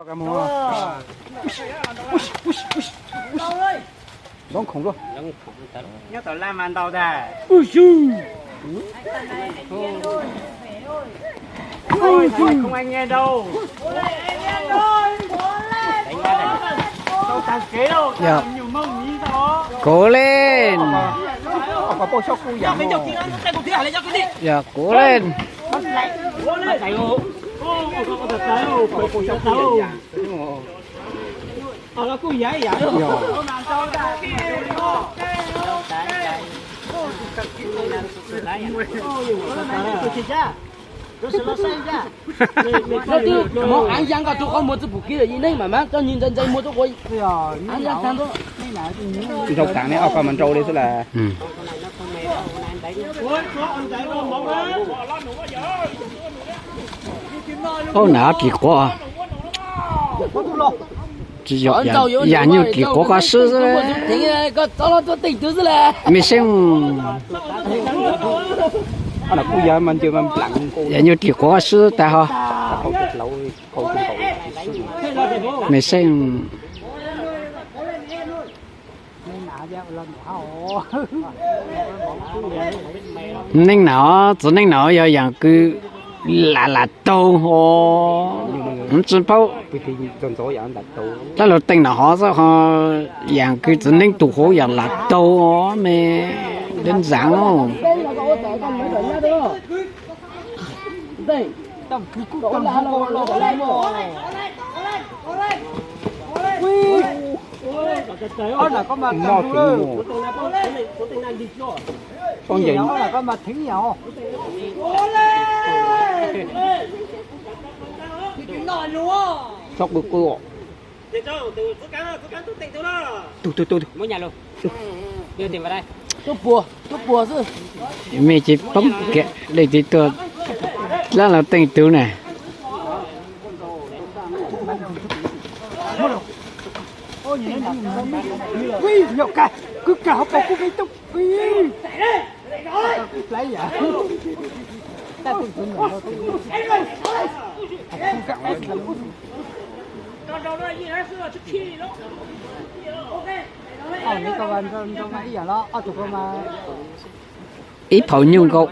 Nyob tom laj mas ntau tag. Không ai nghe đâu. Đâu tag kev đâu, tag nyuag moog miv tau. Kuv leej. Kuv leej. Aav yaj nkaus tug qhov muag tsi pum kiv lawm, ib neeg mas mas coj nyi ntxai ntxai muag tub quav aav yaj tag nrho. Nrau tas ne, ob koj mas nrau li xwb las. Ub, nram dlim quav. Yam nyuag dlim quav ko swb xwb. Mej seej. Yam nyuag dlim quav ko swb tag ho. Mej seej. Neej na, txiv neej na yog yaam kws lam lam taug ho, tsi paub. Dlab lug teej na ho xwb ho, yaam kws txiv neej tug huv yaam lam taug me, dlab ntxaav. Tug tug tug. Mej tsi poob kiag leej twg tuaj dlab lug teej tug na. Ib phaum nyuj nkaus.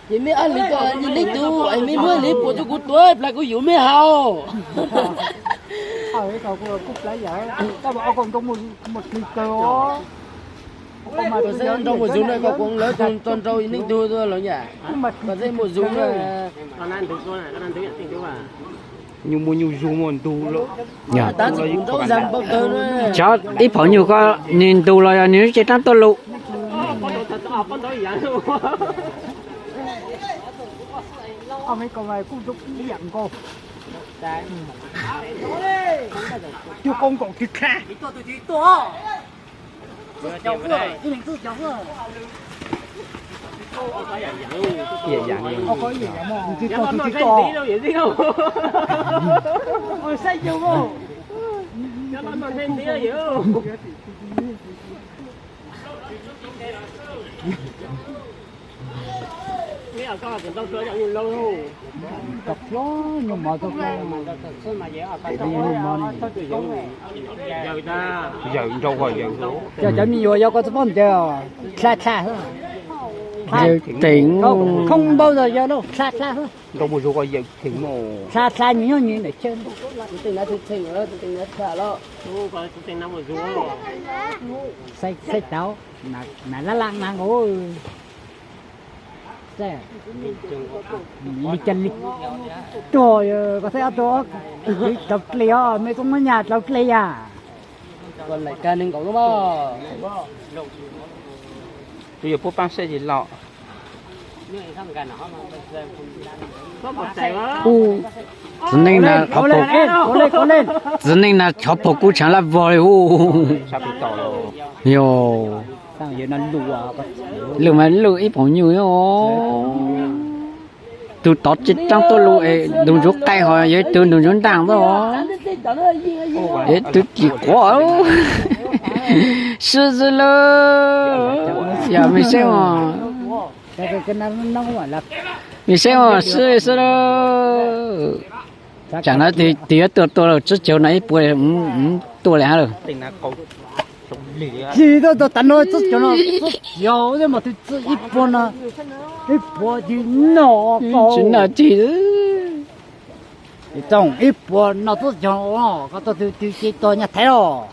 Ces mej ab li ko yog leej twg, es mej muab li puas rua kuv tuav, plag kuv yuav mej haus. Nrau muaj zug na, koj kuv lawv tug tso nrau neej tug tuaj los yam, koj txeb muaj zug na. Nyuj muaj nyuj zug muaj ntug lawm. Cov ib phaum nyuj ko nwg ntug los yog nwg lub cev dlaab tuaj lug? Yawm nrau, yawm, cov me nyuam yog koj txhob ncaws, dlha dlha. Yawm teev, thoob npaum yog dlha dlha. Nrau muaj zug ko yawm theem, dlha dlha nyob nyob ntawm chaw. Saib tau, nas laj laj na nkaus. Li cas li tuag, koj saib ob tug, dlau dle os, mej tub muab nyaj dlau dle yam. Tus yog puab paab saib tsis los. Txiv neej na, txiv neej na, txhov pum kuv tshaav laj vog li hu. Yog, lwj mas lwj ib phaum nyuj os. tug tov tseeb tuaj lug es ntus ntsuv qaij ho yog ib tug ntus ntsuv ntaag tuaj. Yog ib tug cim quav. Sib xwb lawm. Yog mej saib os, mej saib os, sib xwb lawm. Tsam no tus yuav tuaj tua lawm tsib caug no ib puas, tuaj le hab lawm. Tsis tuaj tua tas no tsib caug no, yog mas tus tsib ib puas no, ib puas tis no, tsis noj tig. Tsoom ib puas no tsib caug, koj tuaj tus twg ces tuaj nyaj Thaib los.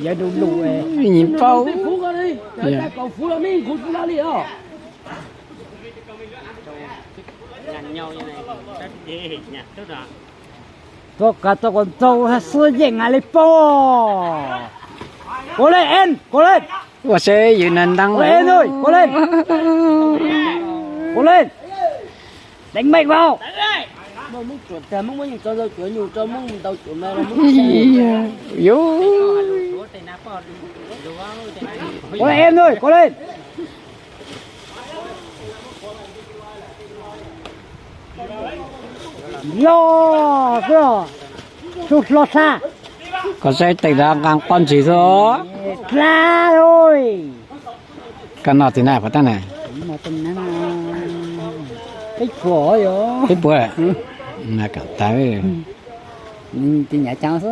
Yog du lug, nyiam paub. Tuaj kag tuaj kom ntxaug xwb yeej hais li paub. Kov le en, kov le. Ua seb yus na ntag. Kov le, kov le. Kov le. Đánh mạnh vào. Ua em thôi, kov le. Los xwb, tsuj hlo tshaj. Koj saib tes nrad nqaa qoj ntsis xwb. Dlab lawm. Koj noj txiv na puas tab na? Peb puas, peb puas. Kam tas, tes nyav caav xwb.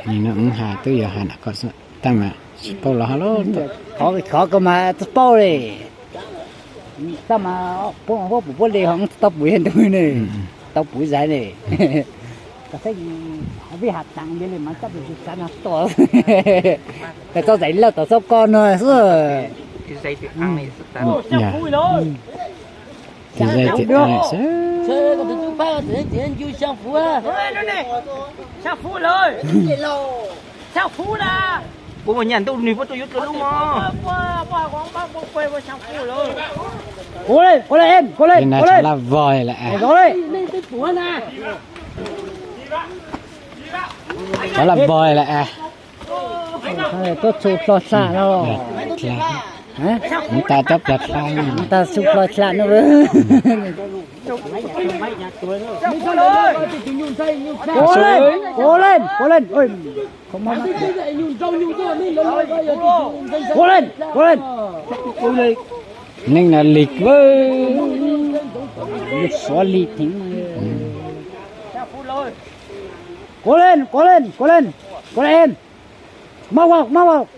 Ub, has twb yog has nram koj xwb tab mas tsis paub los hab lawm. Khov kawg mas tsis paub li. Tab mas puab puab pum puab li ho tau pum yog ntug ne, tau pum zais li. Vij has tas li mas tab sis tsis xav no tuaj, tas txoj zais lawj tom txoj ko no xwb. Puab nyaj ntuj nwg puab tuaj yuav dlua lub mog. Tshav laj vog lawm. Tshav laj vog lawm. Tuab txhu plho tshaj no. Mus tas tuab plho tshaj, mus tas txhu plho tshaj no. Puab leej, puab leej, puab leej. Neej no lig vwj. Lub suav lig theev. Puab leej, puab leej, puab leej, puab leej. Maj vaus, maj vaus.